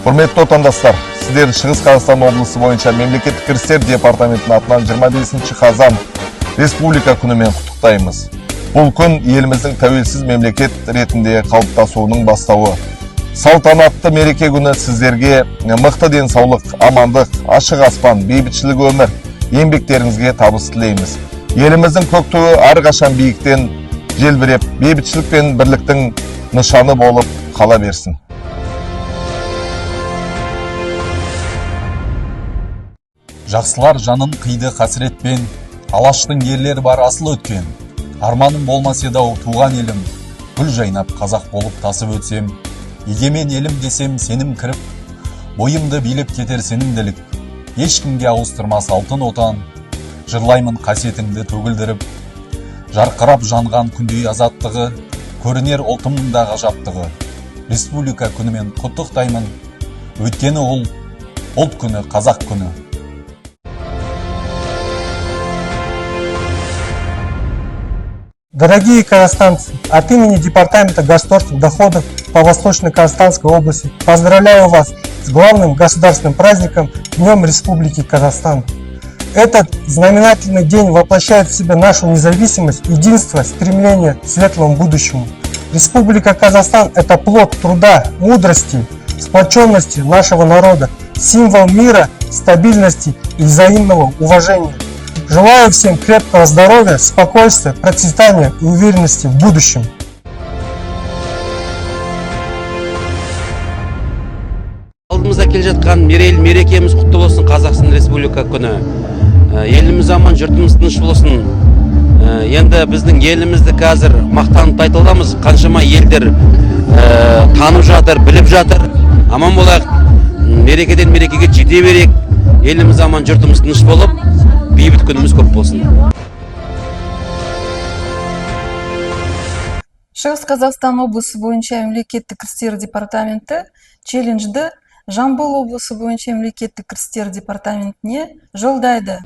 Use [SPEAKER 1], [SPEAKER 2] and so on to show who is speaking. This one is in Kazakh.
[SPEAKER 1] Құрметті отандастар, сіздерді Шығыс Қазақстан облысы бойынша мемлекеттік кірістер департаментінің атынан 25 қазан Республика күнімен құттықтаймыз. Бұл күн еліміздің тәуелсіз мемлекет ретінде қалыптасуының бастауы. Салтанатты мереке күні сіздерге мықты денсаулық, амандық, ашық аспан, бейбітшілік өмір, еңбектеріңізге табыс тілейміз. Еліміздің көк туы әрқашан биіктен желбіреп, бейбітшілік пен бірліктің нышаны болып қала берсін.
[SPEAKER 2] Жақсылар жанын қиды қасіретпен, Алаштың ерлері бар асыл өткен. Арманым болмас еді-ау туған елім, гүл жайнап қазақ болып тасып өтсем. Егемен елім десем сенім кіріп, бойымды билеп кетер сенімділік. Ешкімге ауыстырмас алтын отан, жырлаймын қасиетіңді төгілдіріп. Жарқырап жанған күндей азаттығы, көрінер ұлтымның да ғажаптығы. Республика күнімен құттықтаймын, өйткені ол ұлт күні, қазақ күні.
[SPEAKER 3] Дорогие казахстанцы, от имени Департамента государственных доходов по Восточно-Казахстанской области поздравляю вас с главным государственным праздником — Днем Республики Казахстан. Этот знаменательный день воплощает в себе нашу независимость, единство, стремление к светлому будущему. Республика Казахстан – это плод труда, мудрости, сплоченности нашего народа, символ мира, стабильности и взаимного уважения. Желаю всем крепкого здоровья, спокойствия, процветания и уверенности в будущем.
[SPEAKER 4] Алдымызда келе жатқан мерейлі мерекеміз құтты болсын, Қазақстан Республика күні! Еліміз аман, жұртымыз тыныш болсын. Енді біздің елімізді қазір мақтанып айта аламыз, қаншама елдер танып жатыр, біліп жатыр. Аман болайық, мерекеден мерекеге жете берейік. Еліміз аман, жұртымыз тыныш болып, бейбіт күніміз көп болсын.
[SPEAKER 5] Шығыс Қазақстан облысы бойынша мемлекеттік кірістер департаменті челленджді Жамбыл облысы бойынша мемлекеттік кірістер департаментіне жолдайды.